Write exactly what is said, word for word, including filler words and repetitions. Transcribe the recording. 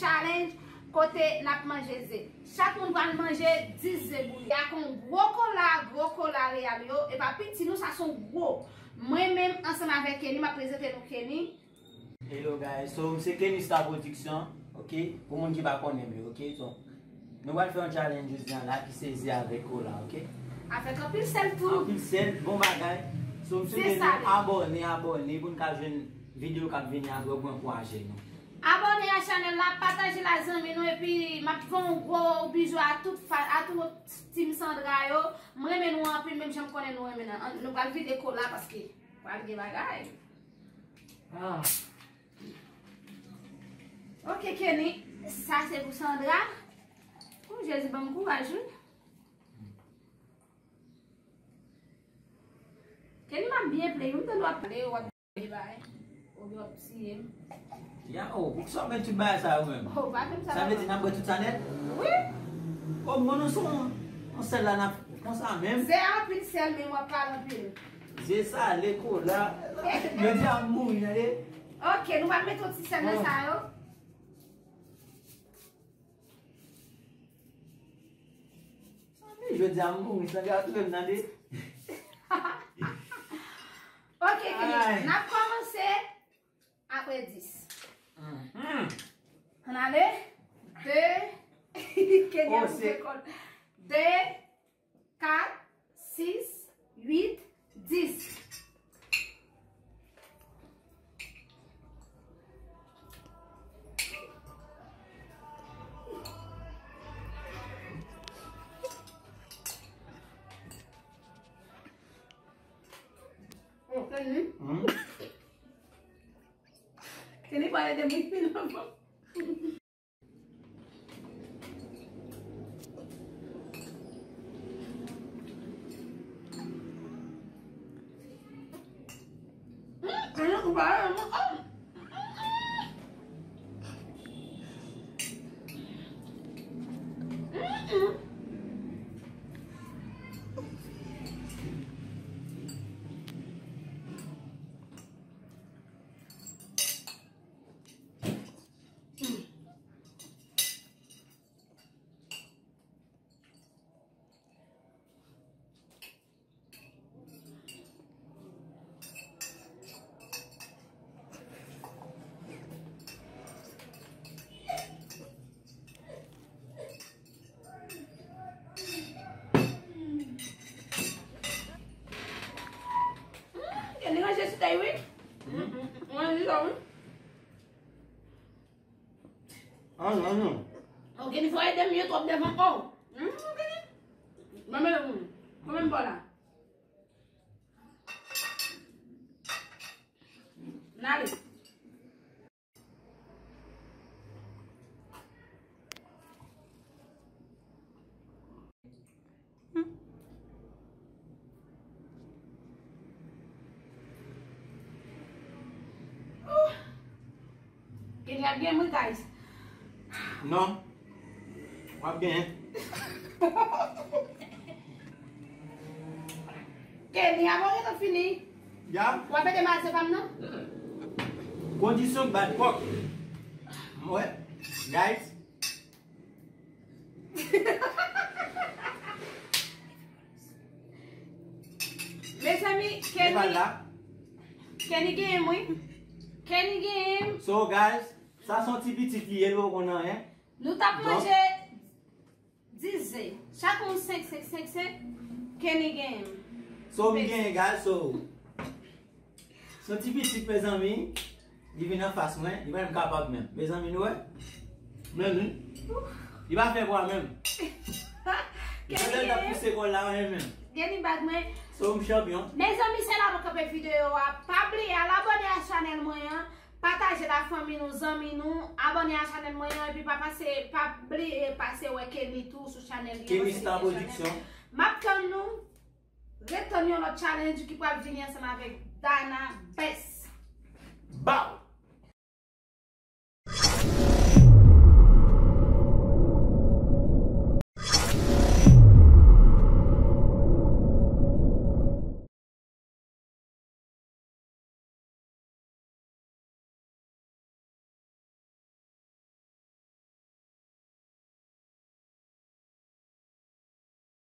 Challenge kote n ap manje ze. Chak moun pral manje dis ze bouyi. Ak yon gwo kola, gwo kola Real yo. E pa piti non, sa se yon gwo. Mwen menm ansanm avèk Kenny, m ap prezante nou Kenny. Hello guys, so m se Kenny Star Production, ok? Pou moun ki pa konnen m yo, ok? So, nou pral fè yon challenge jodi a la ki se ze avèk kola, ok? Avèk anpil sèl tou. Anpil sèl, bon bagay. So, m swete nou abòne, abòne pou n ka jwenn videyo k ap vini apre pou ankouraje nou. Abòne a chanèl la, pataje l ak zanmi nou, epi m ap fè yon gwo bizou a tout fa-, a tout team Sandra yo. M renmen nou anpil, menm jan m konnen nou renmen nan. An, nou pral vide kola paske pral gen bagay. Ah. Ok, Kenny, sa se pou Sandra. Oh, Jezi, ban m kouraj, wi. Kenny, m ap byen play, wi, m tande w ap pale, w ap bay, oubyen w ap tiye m. Ya, oh, poukisa w met tout bagay sa yo menm? Oh, pa fè m sa. Sa vle di n ap bwè tout sa nèt? Wi. Oh, mwen nou se yon, yon sèl la n ap konsa menm. Ze a anpil sèl, men w ap pale anpil. Ze sale, kola. Jodi a m mouri, tande. Ok, nou pral mete yon ti sèl nan sa yo. Jodi a m mouri, Sandra touye m, tande. Ok, Kenny, n ap kòmanse apre dis. Mhm. Ann ale. De. Kenny ap koupe kòl. De. Kat, sis, uit, dis. Oh, Kenny. Hmm? Kenny pale de moun ki nan fanm. Kenny ranje sou tèy wi. Ranje sa wi. Ah non, non. Oh, Kenny fò ede m, yo twòp devan. Oh. Hmm, Kenny. Mwen menm, mwen menm pa la. N ale. Kenny ap gen mwen, guys. Non. W ap genyen. Kenny, avan w gentan fini. Ya. W ap ede m al se pa m nan. Kondisyon bad pòk. Mwen, guys. Mezanmi, Kenny, Kenny genyen m wi. Kenny genyen m. So, guys, sa se yon ti pitit li ye, li poko nan anyen. Nou t ap manje dis ze. Chak moun senk, senk, senk, senk. Kenny genyen m. So, m genyen, guys, so. Se yon ti pitit, mezanmi. Li vin anfas mwen, li pa menm kapab menm. Mezanmi, nou wè? Men li. Li pa fè bwa menm. Li pa menm pouse kò l la menm. Kenny bat mwen. So, m chanpyon. Mezanmi, se la mwen kanpe videyo a. Pa bliye al abòne a chanèl mwen an. Pataje l ak fanmi nou, zanmi nou. Abòne a chanèl mwen an. Epi pa pase, pa bliye pase wè Kenny tou sou chanèl li an. Kenny Star Production. M ap tann nou. Ret tann yon lòt challenge ki pral vini ansanm avèk Dana Best. Bow!